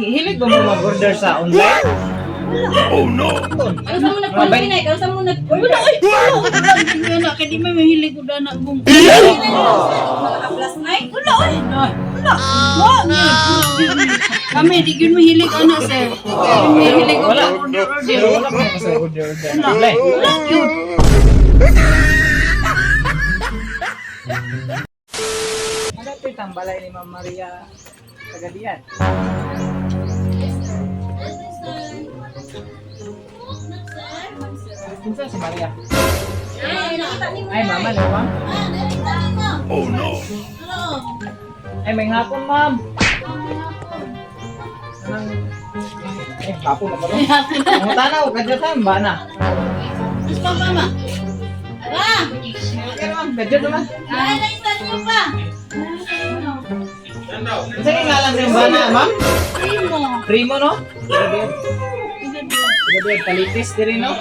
Naghihilig ba mo mag-order sa online? Oh no! Ano sa mo nag-order na? Ano sa mo nag-order? Wala oy. Wala gyud mi ana kay di may mahilig og ana bong. Mga plus 9? Wala oy. Wala. Wa gyud. Kami di gyud mahilig ana, sir. Di gyud mahilig og Wala. order order. Pero wala ko kasi order order online. Wala gyud. Malapit ang balay ni Ma'am Maria Tagadian. Yes, sir. Kinsa si Maria? Ay, nakita ni mo. Ay, mama ni ma'am. Ah, nakita ni mo. Oh no! Hello. Ay, may hapon, ma'am. Anong... Eh, hapon na ba? Ang tanaw, kadyatan ba na? Mas pa mama. Ah! Okay, ma'am, kadyat naman. Ay, nakita niyo pa. Unsa kay ngalan sa iyong bana, ma'am? Primo. Primo, no? Gabi, palitis diri, no?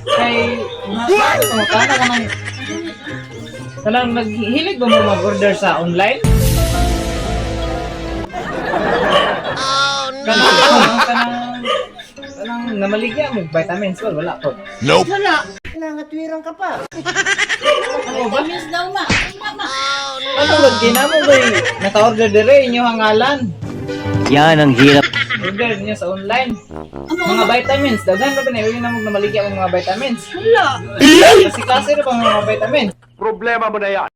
Kay, mga ka nang... Kanang naghihilig ba mo mag-order sa online? Oh, no! Kanang, kanang, kanang namaligya mo, vitamins, well, wala po. Nope! Wala. Ano ba? Miss daw ma. Mama. Ano ba, ginamo ba naka-order dire, inyo ang ngalan. Yan ang hirap. Order niyo sa online. Mga vitamins, daghan ba na yun na mo namaligya ang mga vitamins? Wala. Kasi klase ra pang mga vitamins. Problema mo na yan!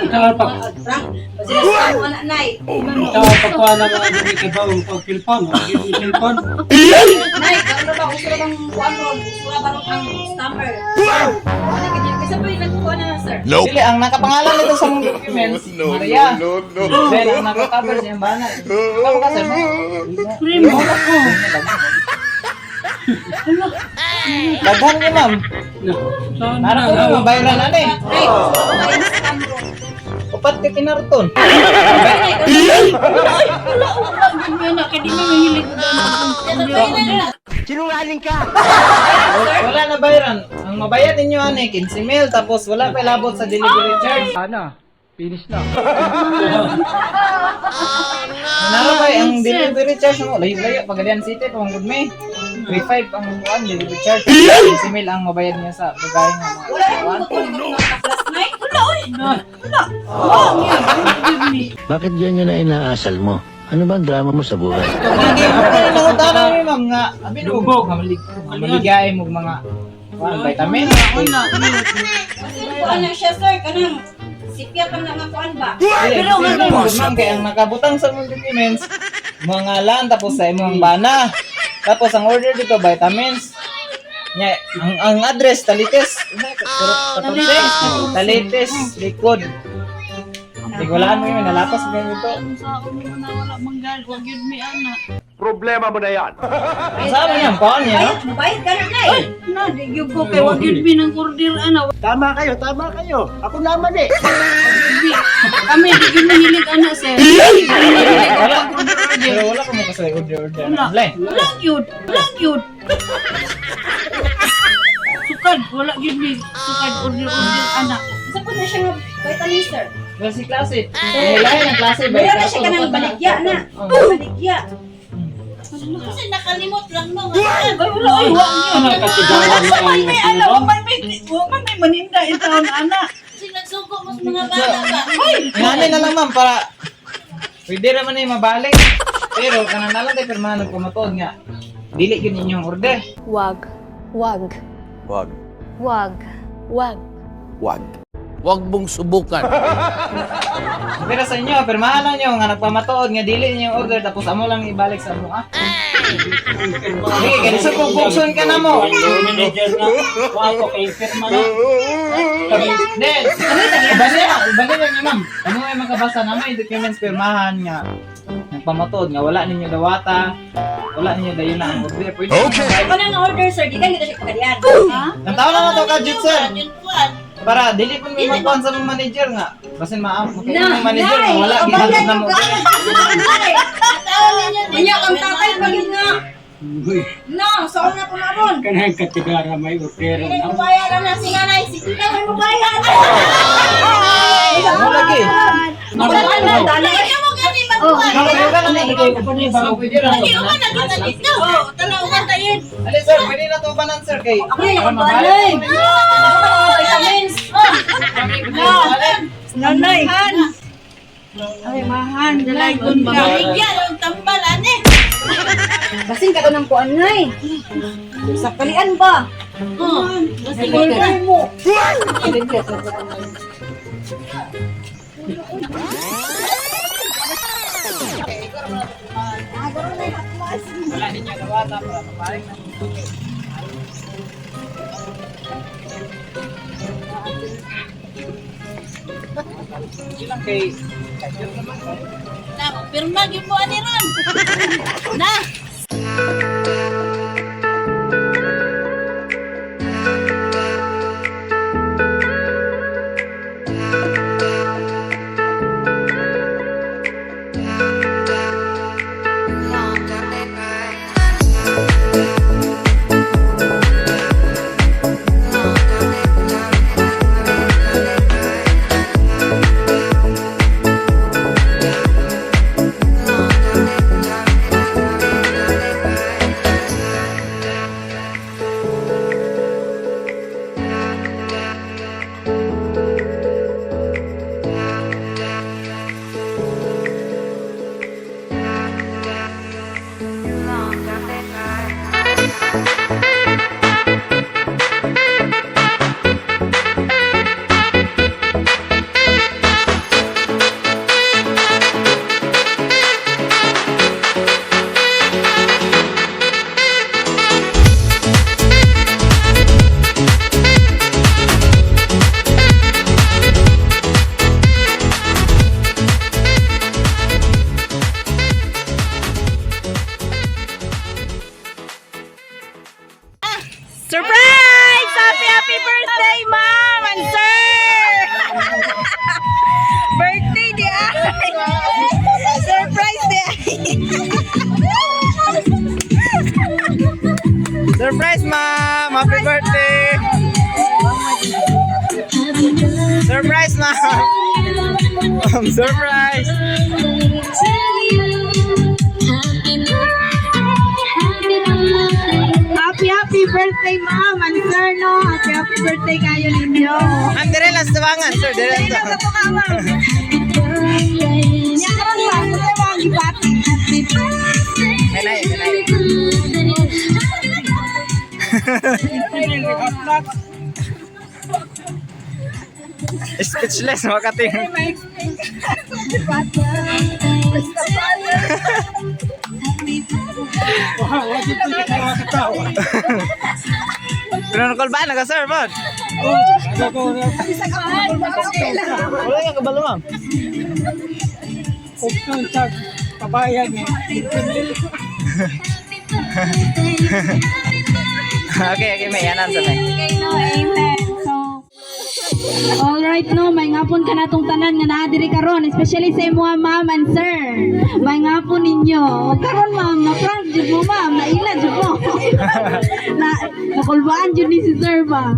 Tawag pag Ra. Sila sa anak nay. Oh no! tawag pagkuha na mga hindi kay ba ang cellphone, ang cellphone. Nay, karon ba uso ra bang kuan ron? Uso ra ba ron ang stamper? Ano ganyan? Kasi pa yung nagkuha na sir. Nope! Dili, ang nakapangalan nito sa mga documents, No, Maria. no, no, no. Then, ang nakacover siya bana. Ikaw ka, sir? Primo. Oh. Daghan niyo, ma'am. So, Nara ko na, mabayaran na eh. Nay, uso ra ba yung scam ron? Upat ka kinarton. Wala oy. Wala wala gyud mi ana kay di may mahilig og ana bong. Wala na bayaran. Ang mabayad ninyo, ane, 15 mil. Tapos wala pa ilabot sa delivery charge. Ana, finish na. Nara ba ang delivery charge mo? Layo-layo. Pagalian City, pamangod may. 3.5 ang kuan delivery charge. 15 mil ang mabayad niya sa bagay nga mga Wala rin kuan. mo mga plus 9? Wala oy. Wala. Wa gyud. Wala gyud mi. Bakit ganyan na inaasal mo? Ano ba ang drama mo sa buhay? Hindi mo pa rin nangutana mi, ma'am, nga. Abi no, maligay mo mga kuan, vitamin. Wala. Kasi kuan na siya sir kanang sipya pa na nga kuan ba? Pero nga ma'am, kaya ang nakabutang sa mga documents, mga ngalan, tapos sa imong bana. Tapos ang order dito, vitamins. Nya, ang address, Talites. Oh, Talites, likod. Tigulaan mo yun, nalapas mo yun ito. Ang sa mo na wala manggal, wa gyud mi ana. Problema mo na yan! Saan niya? Paano niya? Bayad, bayad ka na nay. Na di gyud ko kay wa gyud mi nang order ana. Tama kayo, tama kayo. Ako naman eh. Wa gyud mi. Kami di gyud mahilig ana, sir. Di gyud mahilig og Wala. order order. Pero wala ko mo kasi order order Wala. online. Wala gyud. Wala gyud. Sukad, wala gyud mi sukad order order ana. Isa po na siya nga vitamin sir. Kasi klase. Lahi ng klase. Wala na siya kanang baligya na. Baligya. Kasi nakalimot lang no. Ay, wala oy, wa gyud. Ano katigawan Wala sa ang man may ana, cellphone? wa man may wa man may maninda intawon ana. Ngani na lang, ma'am, para pwede raman na yung mabalik. Pero kanang nalang tayo pirmahan ng pamatuod nga. Dili yun inyong order. Wag. Wag. Wag. Wag. Wag. Wag. Huwag mong subukan. Pero sa inyo, pirmahan lang nyo nga nagpamatuod nga dili inyong order tapos amo lang ibalik sa mo ah. Sige, ganito kung bukson ka na mo. Manager na, wa ko kay pirma na. Then, iba niya niya, ma'am. Ano ay makabasa na may documents pirmahan nga nagpamatuod nga wala ninyo dawata, wala ninyo dayon na ang order. Pwede Okay. Ako na nga order sir, gikan kita siya pagkadian. Ha? Ang tao na to kadjut, sir. Para dili po may magkuhan sa mga manager nga. Basin maam mo kay Na, mga manager nga wala gihatod na mo. Unya ang tatay pagid nga. No, saan na ko na ron? Kanang katigara may order Hindi na. ko bayaran na si nanay, si tita may mobayad. Mo lagi. Wala na, dali. Oh, Pwede ra Lagi uman na kita dito. Oh, tala uman tayo. Ali sir, pwede na to banan sir kay. Ako yung balay. Vitamins. Nanay. Ay, mahan. Dalay kun ka. Bigyan ang tambal ane. Basing ka ng kuan nay. Sa kalian ba? Oh, basing Ay, mo. Wala ninyo dawata para mabalik na. Hindi lang kay Na, pirma gyud mo ani ron. Na. Surprise! Happy, happy birthday, ma'am and sir! Birthday di ay! Surprise di ay! Surprise ma'am! Happy birthday! Surprise ma'am! Surprise! Happy, happy birthday, ma'am and sir, no? Happy, happy birthday kayo ninyo. Ma'am, dire lang sa tabangan, sir. Dire lang Dire sa lang sa tunga, ma'am. Nya karon ma'am, unsa mao ang gibati? May nay, may nay. Speechless, makating. Wala dito katawa sa tao. Pero nakol ba? Nag-sir, ba? Wala nga kabalo, ma'am. Option sa kabayan niya. Okay, may yanan sa may. Okay, no, amen. So, all right, no, may ngapon ka natong tanan nga naa diri karon, especially sa imo ma'am and sir. May ngapon ninyo. O, karon ma'am, na prank jud mo ma'am, naila jud mo. Na nakulbaan jud ni si sir ba.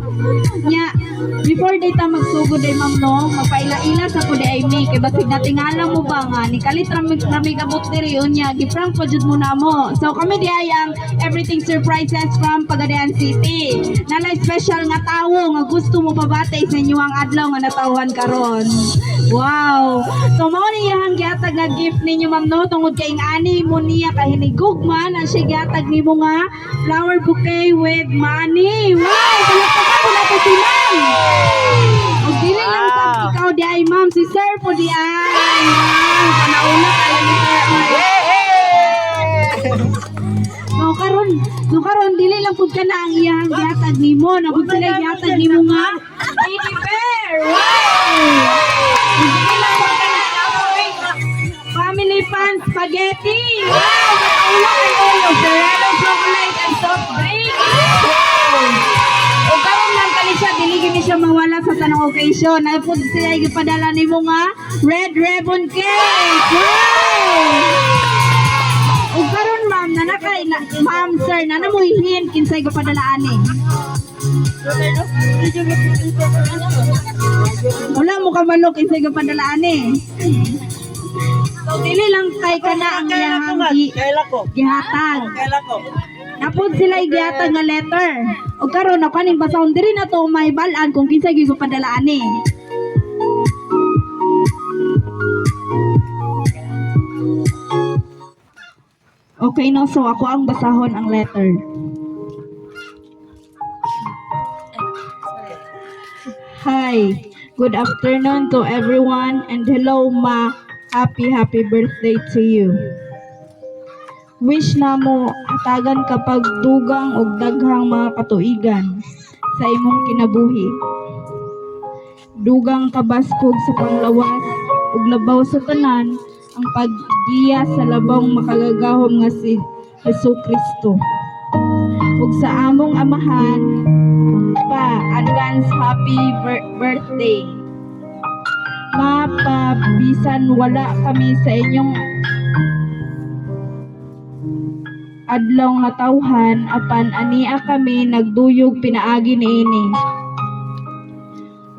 Nya, before day ta magsugod day ma'am no, magpaila-ila sa ko di ay mi kay basig natingala mo ba nga ni kalit ra mi ra mi gabot diri unya gi-prank pa jud mo na mo. So kami di ay ang Everything Surprises from Pagadian City. Nalay special nga tawo nga gusto mo pabati sa inyo ang adlaw nga natawhan karon. Wow. So mao ni iyang gihatag nga gift ninyo ma'am no tungod kay ani mo niya kahinigugma na siya gihatag nimo nga flower bouquet with money. Wow, palakpakan po nato si ma'am. Og dili lang sa ikaw di ay ma'am, si sir po di ay. Wow, panauna kayo ni sir. Ay. No karon dili lang pud kana ang iyang gihatag nimo, na pud sila gihatag nimo nga teddy bear. Wow! Dili lang pud kana Family Fun Spaghetti. Wow! Nakaulo kayo og Ferrero chocolate and soft drink. Wow! O karon lang kani siya dili gini siya mawala sa tanang occasion. Ay pud sila gipadala nimo nga red ribbon cake. Wow! Ug karon ma'am na naka na, ma'am sir na mo hint kinsay gipadala ani. Wala mo kabalo kinsay gipadala ani. So dili lang kay kana ang iyang Kaila ko. gihatag. Kaila ko. Napod sila gihatag nga letter. O karon ako kaning basahon diri na to may balaan kung kinsa gyud padala ani. Okay no, so ako ang basahon ang letter. Hi, good afternoon to everyone and hello, Ma. Happy happy birthday to you. Wish namo hatagan kapag dugang og daghang mga katuigan sa imong kinabuhi. Dugang kabaskog sa panglawas ug labaw sa tanan ang paggiya sa labong makagagahom nga si Hesus Kristo. Ug sa among amahan pa, advance happy birthday. Ma, pa, bisan wala kami sa inyong adlaw nga tawhan apan ania kami nagduyog pinaagi niini.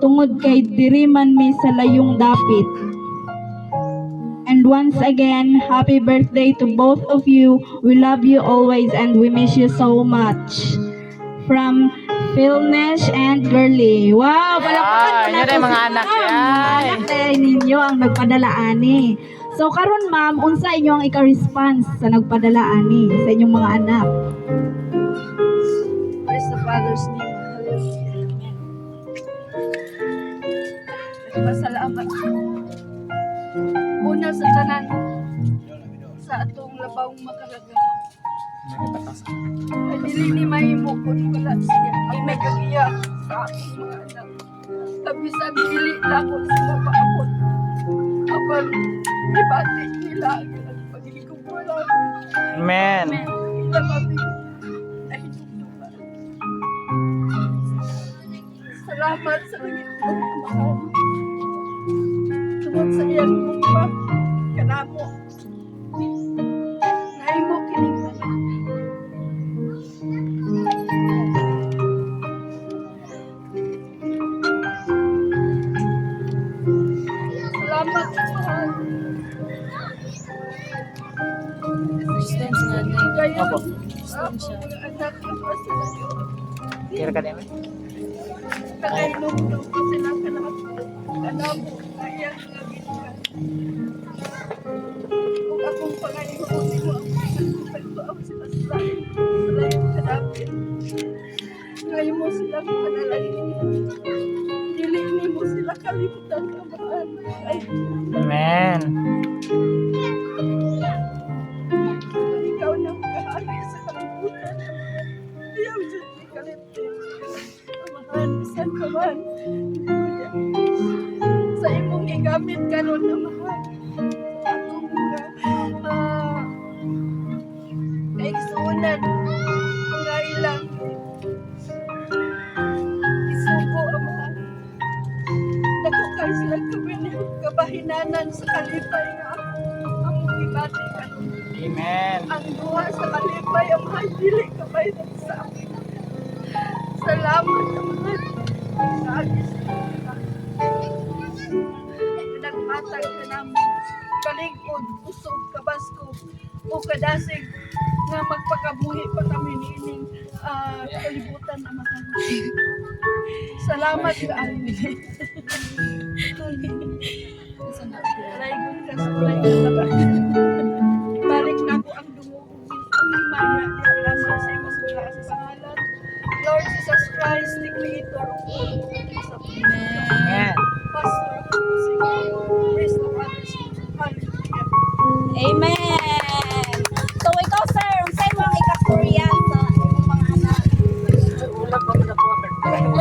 Tungod kay diri man mi sa layong dapit. And once again, happy birthday to both of you. We love you always and we miss you so much. From Philnesh and Girly. Wow, palakpakan Wow, po yun nato ay mga si anak ma'am. yan. Mga anak day ninyo ang nagpadala ani. So karon, ma'am, unsa inyo ang ika-response sa nagpadala ani sa inyong mga anak? Praise the Father's name. Hallelujah. Amen. Nagpasalamat ko. Una sa tanan, sa atong labaw makalaga. Ay, dili ni mahimo kung wala siya. Ang nagagiya sa akong mga anak. Kabisan dili na ako sila paabot. Apan, ibati nila ang pagiging wala. Amen. Nila kami nahinumduman. Salamat sa langit kong amahan. Tungod sa iyang gugma, kanamo. Nahimo kining tanan. Salamat, mahal. Kaya, Opo. ako mga anak na sila. Kira ka din. Kakainumdum ko sila kanamo. Kanamo, kaya nga gikan. Kung akong pangayon mo ang pagtuaw sila sa lain kadapit. Ngayon mo sila panalangin. Dili nimo sila kalimutan, Amahan. Ay, Amen. ikaw na makahari sa kalibutan. Iyaw dyan ni kalipin. Amahan, bisan ka man. Hallelujah. Sa imong gigamit karon, Amahan. Akong mga kaigsuonan nga ilang isugo, Amahan. Dako kay sila kabahinanan sa kalipay nga ako among gibati karon. Amen. Ang duha sa kalipay ang dili kabayran sa akin. Salamat, Amahan. Sa agis naghatag ka namin kaligod, usog, kabaskog, o kadasig nga magpakabuhi pa kami niining kalibutan, Amahan. Salamat ka. Raygon ka sa tulay. Balik na ko ang dungog ang himaya diha lamang sa imong bulaang pangalan. Lord Jesus Christ, the Creator of all. Sa Amen. Pastor of all, Praise the Father's name. Hallelujah. Amen. So ikaw, sir, unsay mo ang ika-Korean sa imong mga anak?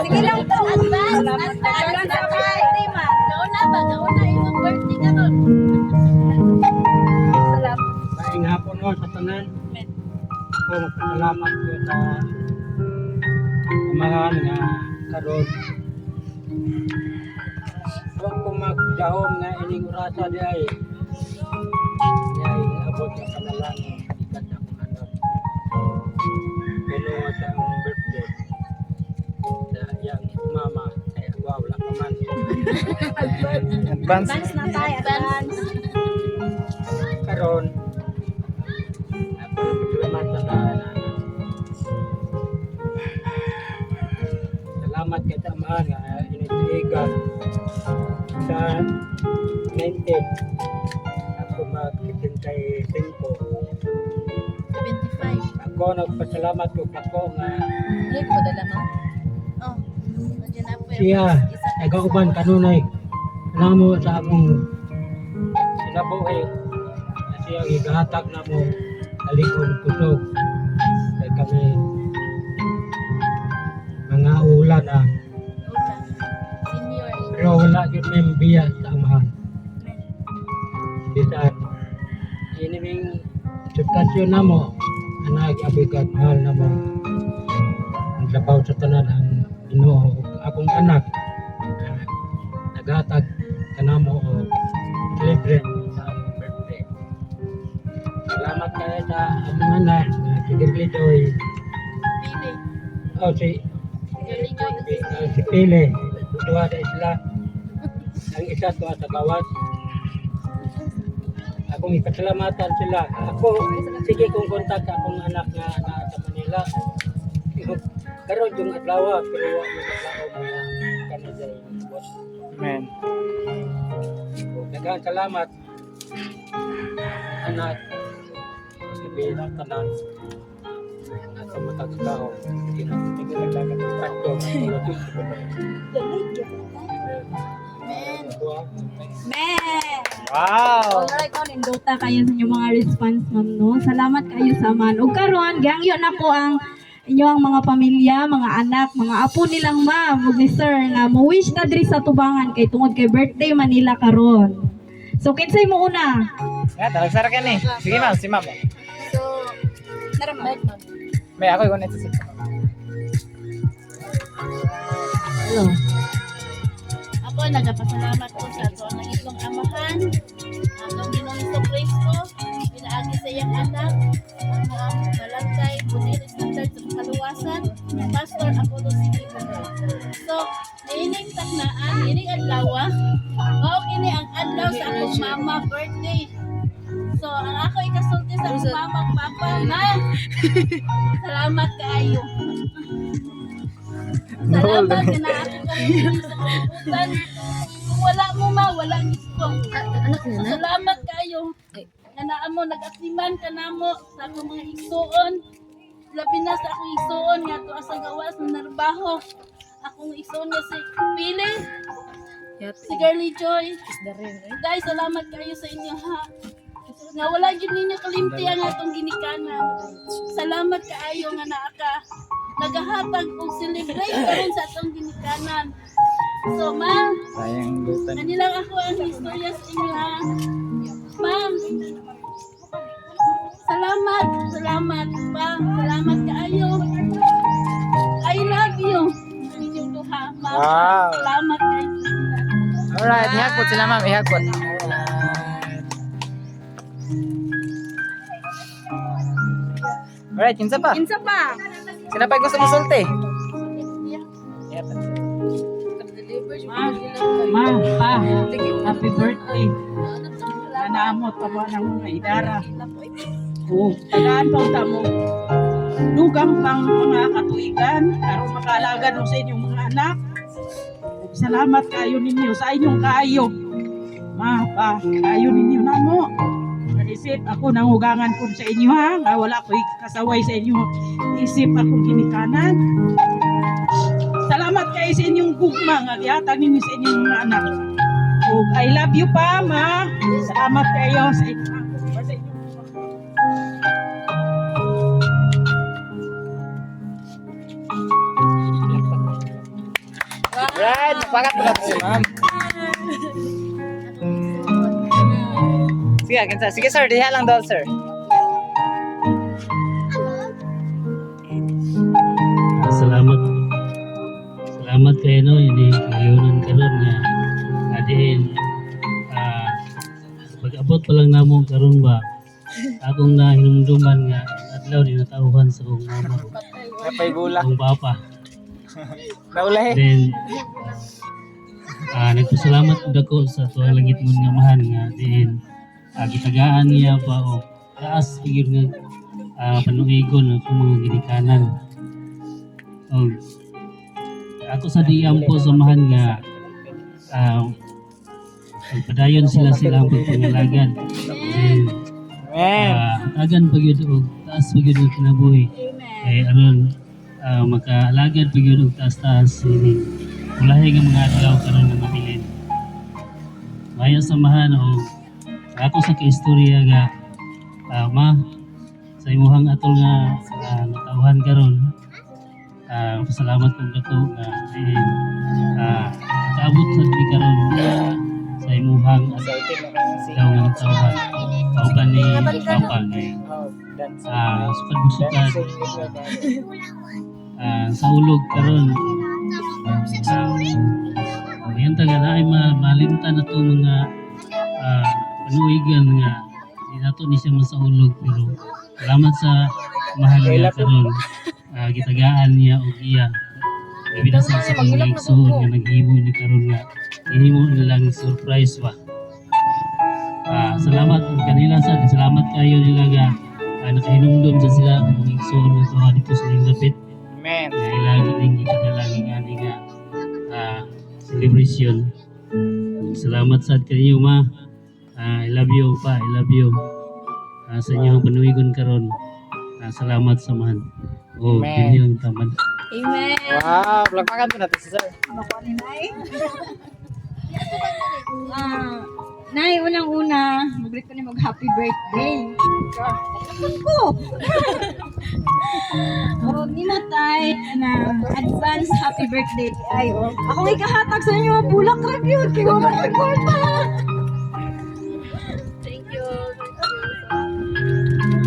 Sige lang po. Advance, advance, birthday, ma'am. Gauna ba? Gauna imong birthday karon. Salamat. Maayong hapon no sa tanan. Ako magpasalamat ko sa amahan nga karon. Huwag ko magdahom nga ining orasa di ay. Di ay abot sa panalangin gikan sa akong anak. Pero sa akong birthday sa iyang mama ay wow, wala pa man. Advance. Advance na tayo, advance. Karon ako nagpasalamat sa na salamat kay Amahan nga initiiga sa 19 ako mag 75. 25. Ako nagpasalamat ko ako nga Ano yung padala, ma'am? Oh. Nandiyan na po yung siya isa ka nagauban kanunay namo sa among kinabuhi na siya gigahatag namo kalikon kusog kay kami mga ulan na Una. Senior. pero wala gyud may biya sa amahan bisan ini ming sitwasyon namo anak abigat mahal namo ang labaw sa tanan ang Ginoo ug akong anak na naghatag kanamo og celebrate sa among birthday. Salamat kayo sa among anak na si Girly Joy. Pili. Oh, si Girly Joy. si Pili. Duha na sila. Ang isa tuwa sa gawas. Akong ipasalamatan sila. Ako, sige kong kontak sa akong anak nga naa sa Manila. Karon yung adlaw, pero wa mo adlaw mga Canada boss. Amen. Daghang salamat. Anak, sabihin ang tanan. At sa matag tao, Tatlo. Amen. Men! Wow! Alright, no, nindota kayo sa inyong mga response, ma'am, no? Salamat kayo sa man. Ug karon, gihangyo na ko ang inyong mga pamilya, mga anak, mga apo nilang ma'am, ug ni sir nga mo-wish na diri sa tubangan kay tungod kay birthday Manila karon. So kinsay mo una? Nga, talagsara ka ni. Sige ma'am, si ma'am. So, Naraman. Ma'am. May ako ikaw na sa Hello. Ako, nagapasalamat ko sa ato ang itlong amahan, atong Ginoong Hesus Kristo, pinaagi sa iyang anak, ang ang balantay, Budiris ng Church of Kaluwasan, Pastor Apollo C. So, niining taknaan, niining adlaw, mao kini ang adlaw sa akong mama birthday. So, ang ako ikasulti sa akong mama ug papa, ma, salamat kaayo. Salamat na ako karon sa kalibutan. Kung wala mo ma, wala gid ko. Anak So, salamat kaayo. Nga naa mo nag-atiman ka namo sa akong mga igsuon. Labi na sa akong igsuon nga tuwa sa gawas na narbaho. Akong igsuon nga si Pili, si Girly Joy. Guys, salamat kayo sa inyo ha. Nga wala gyud ninyo kalimti ang atong ginikanan. Salamat kaayo nga naa ka nagahatag og celebrate karon sa atong ginikanan. So, ma'am, Sayang lutan. ano lang ako ang istorya sa inyo ha. Ma'am, salamat, salamat pa, salamat kaayo. I love you. Inyong duha, ma'am. Wow. Salamat kayo. Alright, ihagpot sila ma'am, ihagpot. Alright. Alright, kinsa pa? Kinsa pa? Sina pa gusto mo sulti? Ma, pa, happy birthday. Nanamot pa ba ng mga idara? Oo, tagaan pa unta mo. Dugang pang mga katuigan, aron makaalaga mo sa inyong mga anak. Ug salamat kayo ninyo sa inyong kaayo. Ma, pa, kaayo ninyo namo. Isip ako nangugangan kun sa inyo ha, nga wala ko'y kasaway sa inyo. Isip akong ginikanan. Salamat kayo sa inyong gugma nga gihatag ninyo sa inyong mga anak. Ug I love you pa, ma. Salamat kayo sa inyong sa inyong Alright, pakat mo na si ma'am. Sige, kinsa. Sige sir, diha lang daw sir. Salamat. Salamat kayo no, ini kayunan karon nga adiin ah pag-abot pa lang namo karon ba akong nahinumduman nga adlaw ni natawhan sa akong mama ug Napay bulak. akong papa. Naulahi. Then nagpasalamat pud ako sa tuwang langit mon nga amahan nga diin Gitagaan niya pa og taas gyud nga panuigon akong mga ginikanan. Og ako sa giampo, samahan, nga pagpadayon sila silang pagpangalagad. Then, Amen. Tagan pa gyud og taas pa gyud og kinabuhi. Kay aron makaalagad pa gyud og taas-taas ini ulahi nga mga adlaw karon nga mabilin. Maya, samahan, og ako sa kaistorya nga ma sa imuhang atol nga natawhan karon, pasalamat kong dako nga diin kaabot sa mi karon sa imuhang adlaw nga natawhan kauban ni Papa kay Oh, dance. Sukad sukad Dancing with your daddy. Sa ulog karon, ngayon taga na ay malimtan na itong mga panuigan nga di nato ni siya masaulog, pero salamat sa mahal nga karon gitagaan niya og iya labi na sa mga igsoon nga naghimo ni karon nga hihimo nilang surprise ba. Salamat og kanila sa salamat kayo nila nga nakahinumdum sa sila ang mga igsoon nga tuwa dito sa inyong dapit Amen. nga ilang ining gikadala nga ani nga celebration. Salamat sad kanyo, ma. I love you, pa. I love you. Sa inyong panuigon karon. Salamat, samahan. Oh, Amen. dinhi lang taman. Amen. Wow, palakpakan po natin si sir. Ano ko ni Nay? Nay, unang-una, mag-greet ko ni mag happy birthday. Ako ko. Oh, nimo tay na advance happy birthday ay oh. Ako ikahatag sa inyo bulak ra gyud kay wa man ko'y kwarta. Thank you. Thank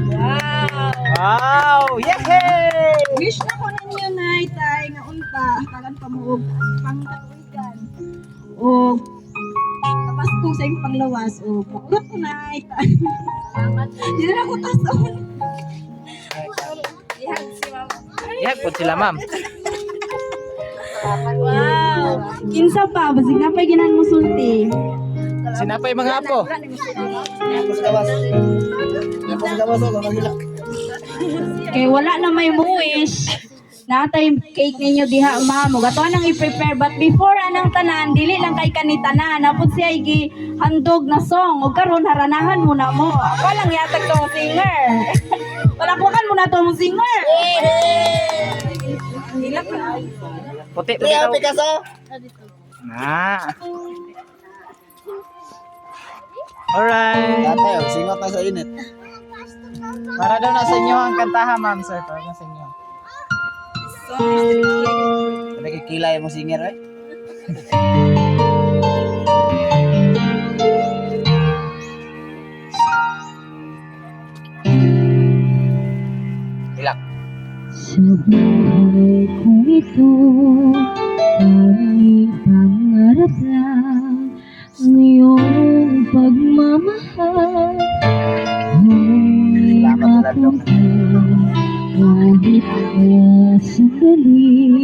you. Wow. Wow! Yay! Wish na ko ninyo, Nay, tay, nga unta tagan pa mo og pangkatuigan. O kapasko sa imong panglawas o pukurot ko, Nay. Salamat. Di na ako tason. Ihag si Mama. Ihag po sila, ma'am. Wow. Kinsa pa basig na pay ginan mo sulti. Sinapay mga apo. Kay wala na may muwish. Natay cake ninyo diha, ma'am. Ug ato nang i-prepare, but before anang tanan, dili lang kay kani tanan. Napud siya igi handog na song ug karon haranahan mo na mo. Ako lang yatag tong singer. Palakwakan mo na tong singer. Puti, puti daw. Picasso. Na. Alright. Tatay, oh, singot na sa init. Para daw na sa inyo ang kantaha, ma'am, sir. Para na sa inyo. Nagkikilay mo singer, eh. Ilak. Sa buhay kong ito, tanging pangarap lang ang iyong pagmamahal. Ay Salamat, Lando. kahit na sandali,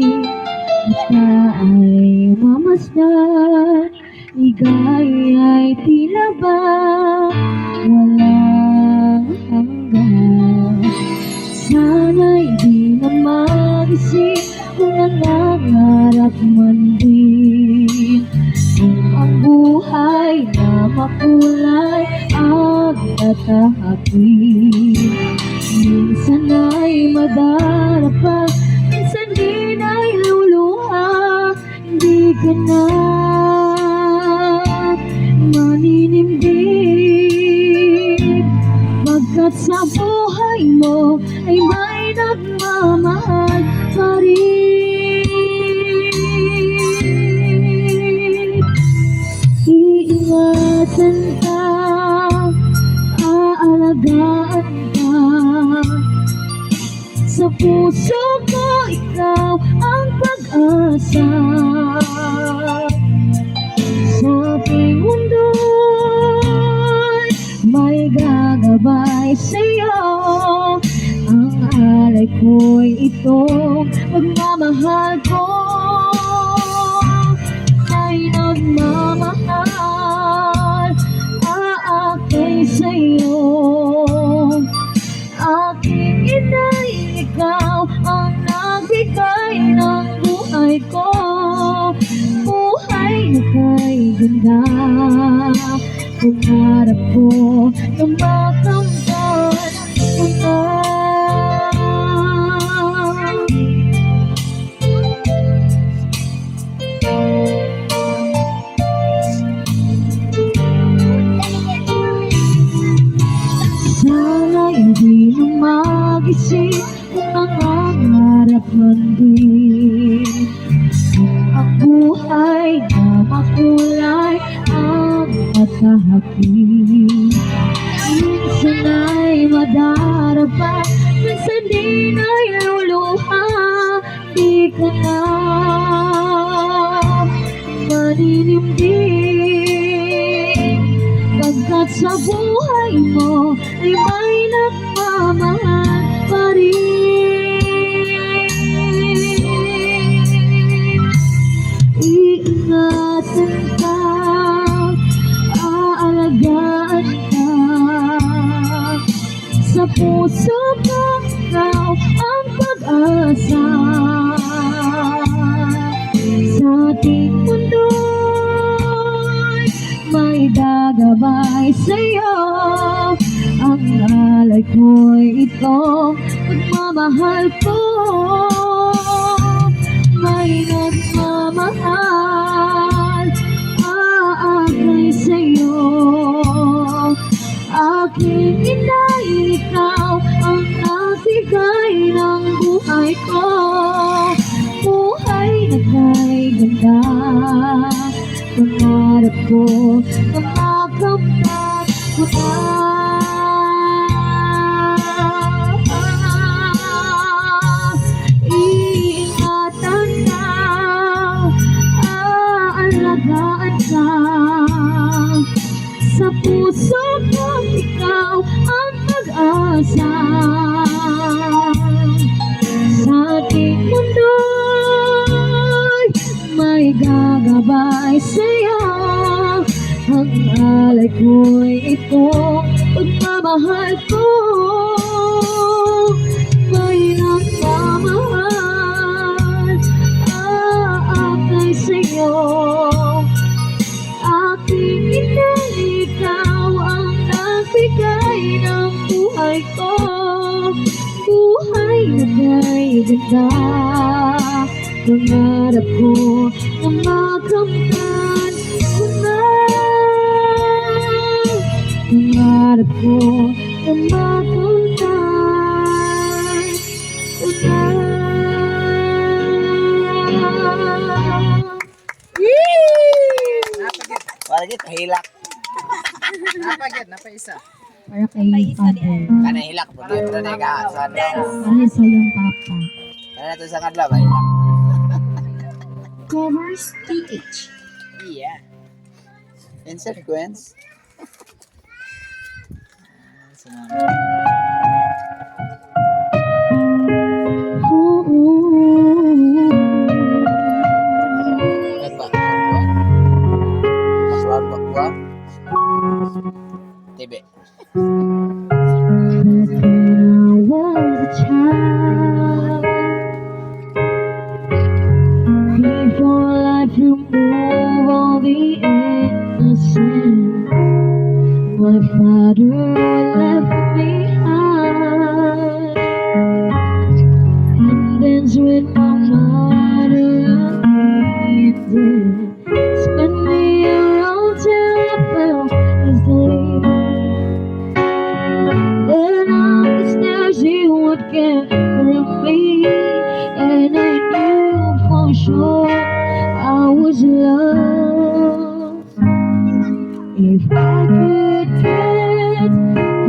kita ay mamasdan, ligaya ay tila ba walang hanggan. Sana'y di na magising kung nangangarap man din. Kung ang buhay na makulay ang tatahakin. Minsan ay madarapa, minsan din ay luluha. Hindi ka na maninimdim pagkat sa buhay mo ay may nagmamahal pa rin. Iingatan ka, aalagaan ka. Sa puso ko, ikaw ang pag-asa. Sa ating mundo'y may gagabay sa'yo. Ang alay ko'y itong pagmamahal ko. Ay nagmamahal, aakay. Inay, ikaw ang nagbigay ng buhay ko. Buhay na kay ganda. Pangarap ko na makamtan mo na. Sana hindi na magising kung nangangarap man din. Kung ang buhay na makulay ang matahakin. Minsan ay madarapa, minsan din ay luluha. Di ka na maninimdim pagkat sa buhay mo ay may nagmamahal pa rin. Iingatan ka, aalagaan ka. Sa puso ko, ikaw ang pag-asa. Sa ating mundo'y may gagabay sa'yo. Ang alay ko'y itong pagmamahal ko. May nagmamahal, aakay sa'yo. Aking inay, ikaw ang nagbigay ng buhay ko. Buhay na kay ganda. Pangarap ko na makamtan ko na. Iingatan ka, aalagaan ka. Sa puso ko, ikaw ang pag-asa. Sa ating mundo'y may gagabay sa'yo. Ang alay ko'y itong pagmamahal ko. May nagmamahal, aakay sa'yo. Aking inay, ikaw ang nagbigay ng buhay ko. Buhay na kay ganda. Pangarap ko na makamtan ko na. Pangarap ko na makamtan ko na. Wala gid hilak. Napagyan, napaisa. Para kay Father. Kana hilak po na ito na ka sa adlaw. Para sa iyong papa. Kana to sa adlaw ba hilak. Covers PH. Yeah. In sequence. Salamat. Oo. Ano ba? Bakwan, bakwan. TV. Back when I was a child, before life removed all the innocence, my father left me behind and danced with my mother did. Spend me around till I fell asleep. Then up the stairs he would carry me, and I knew for sure I was loved. If I could get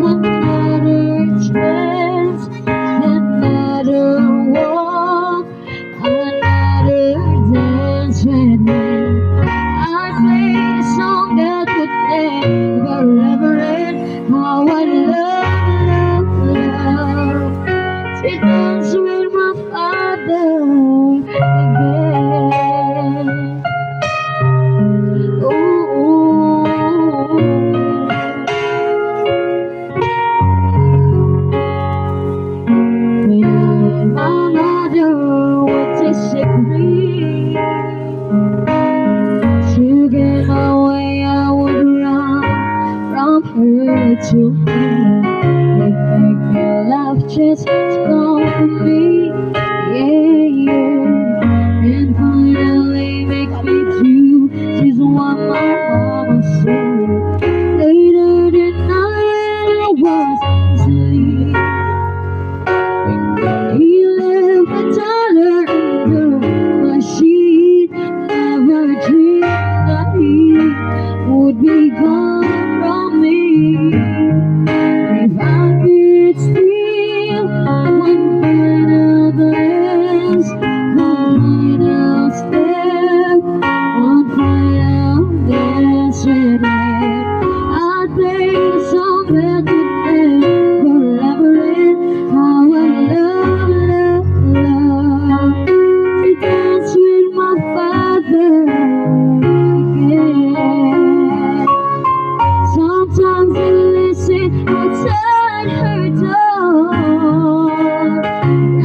another chance, another walk. Just to comfort me. Yeah. And finally make me do just what my mama said. Later that night I was asleep. He left $1 under my sheet. Never dreamed that he would be gone from me. If I could steal one final glance, one final step, one final dance with him, I'd play the song that could end forever end. How I love, love, love to dance with my father again. Sometimes I listen outside her door.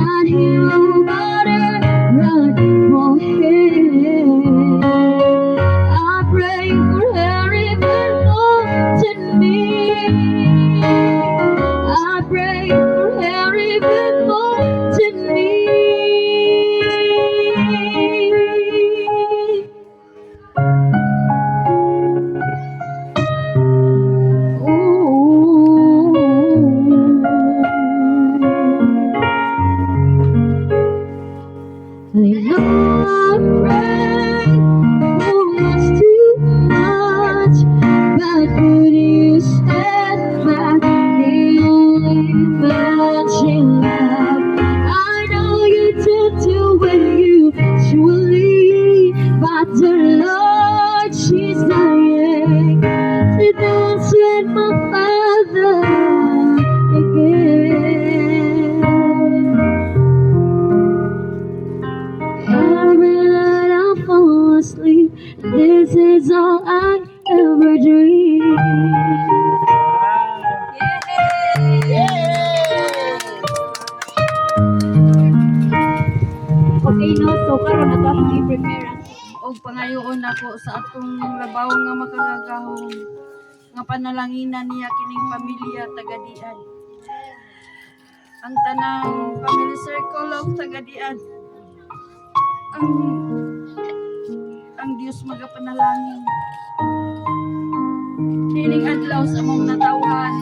I'd hear a mother run for him. I pray for her even more to me. I pray for her even more to me. Ooh. I know I pray almost too much, but could you stand back the only man she loved? I know you did to when you surely, but the Lord, she's dying to dance with my father again. Every night I fall asleep, this is all I ever dream. Yay! Okay, no? So, karon ato akong i-prepare ang Og pangayoon nako sa atong labaw nga makagagahom nga panalanginan niya kining pamilya Tagadian. Ang tanang family circle of Tagadian. Ang Dios magapanalangin. Nining adlaw sa among natawhan.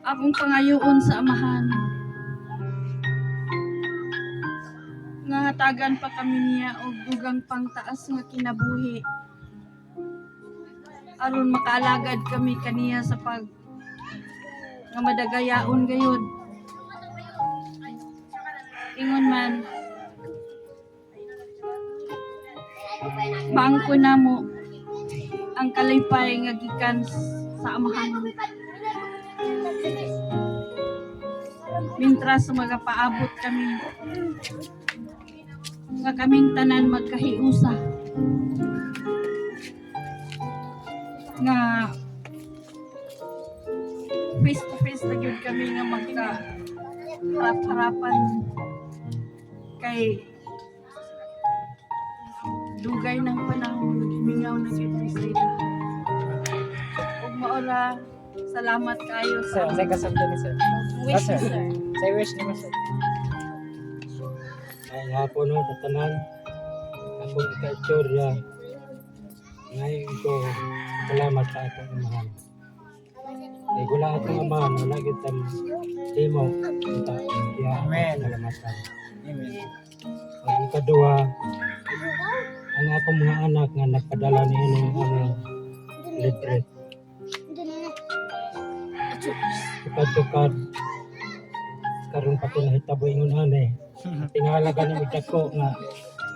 Akong pangayoon sa Amahan nga hatagan pa kami niya og dugang pangtaas nga kinabuhi aron makaalagad kami kaniya sa pag nga madagayaon gayud. Ingon man bangko namo ang kalipay nga gikan sa Amahan mintras magapaabot kami nga kaming tanan magkahiusa nga face to face na gyud kami nga magka harap-harapan kay dugay ng panahon, mingaw na gyud mi sa ila. Ug maura, salamat kayo Sir, sa say kasabtan ni sir. Wish Ah, sir. ni sir. Say wish ni mo, sir. Ay hapon no, tatanan. Akong ika-istorya. Ngayon ko, salamat sa atong amahan. Ay wala atong amahan, wala kita himo. Kita, kaya Amen. salamatan. Amen. Ang ikaduha, ang akong mga anak nga nagpadala ni ining aming libre. Tukad-tukad, karon pa ko nahitabo ingon ani. Tingala gani mi dako nga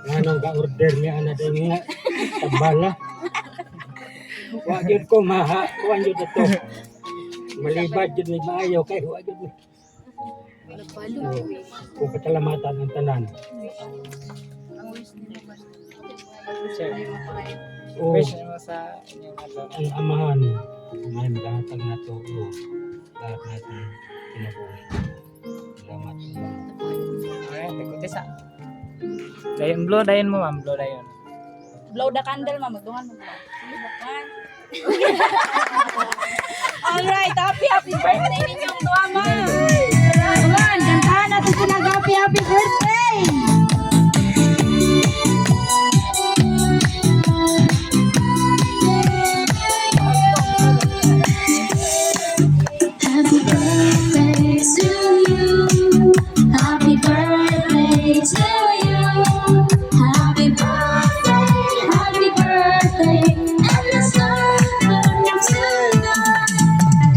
nganong ga-order niya ana din nga tambala. Wa gyud ko maha, kuan gyud ato. Malibad gyud ni maayo kay wa gyud ni. So, kung pasalamatan ang tanan. Ang wish nimo ba? Sir, O wish ni mo sa inyong adlaw. ang amahan may magahatag nato o lahat natin kinabuhi. Salamat. Alright, tagkuti sa. Dayon blow, dayon mo ma'am, blow dayon. Blow the candle, ma'am. Magdungan mo. One. Alright, happy happy birthday. Happy birthday to you. Happy birthday to you. Happy birthday, happy birthday, and the sun to you.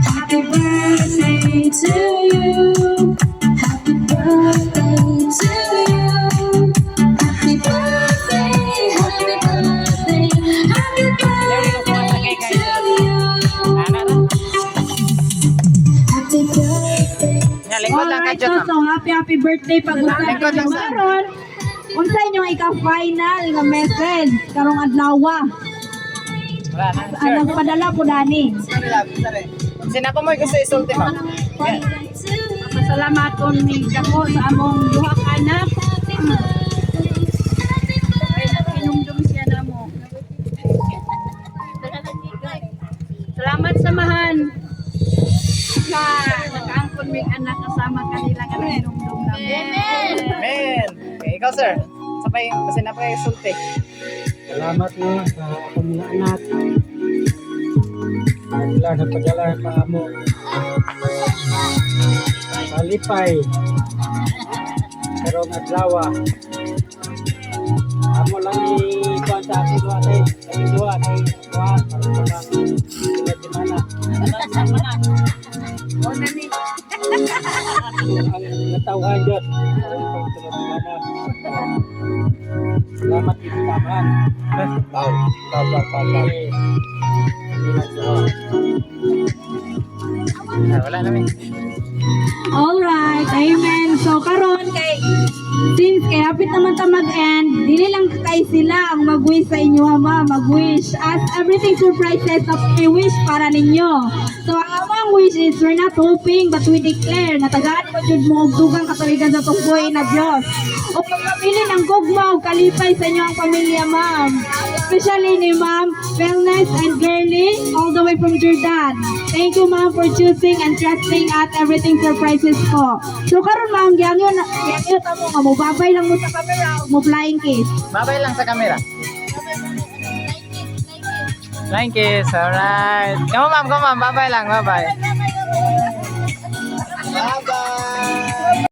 Happy birthday to you. Happy birthday to you. Happy birthday, happy birthday, happy birthday to you. Happy birthday. Nga, lingkod lang Alright, ka, so, so happy happy birthday pag Lingkod lang sa- karon. Unsa inyong ika-final nga message karong adlaw? Wala na, sure. Anong padala po dani? Sorry, love. Sorry. Sina pa mo gusto isulti, ma'am? Yeah. Pasalamatan ni dako sa among duha ka anak. Kinumdum siya namo. Salamat samahan sa nakaangkon ming anak kasama kanila nga naginumdum namo. Amen. Okay, ikaw, sir. Sabay, kasi na pa kayo isulti. Salamat no sa akong mga anak. Wala na padala pa amo. Kalipay. Karong adlaw. Amo lang i-kuan sa akong duha kay akong duha kay kuan para sa mga sila di mana. Ang natawhan jud. Aron pang tulad di mana. Salamat gid taman. Tao. Tao, tao, tao, tao. Ah, wala namin. Alright, amen. So karon kay since kay hapit naman ta mag-end, dili lang kay sila ang mag-wish sa inyo ama, mag-wish. As Everything Surprises of a wish para ninyo. So ang among wish is we're not hoping but we declare na tagaan mo jud mo og dugang katuigan sa tungbuhi na Dios. O pagpabili ng gugma ug kalipay sa inyo ang pamilya, ma'am. Especially ni Ma'am Wellness and Girly all the way from Jordan. Thank you, ma'am, for choosing and trusting at Everything Surprises po. So karon ma'am, giyangyo na giyangyo ta mo nga mobabay lang mo sa camera ug mo flying kiss. Babay lang sa camera. Flying kiss, alright. Come on, ma'am, come on. Babay lang, babay.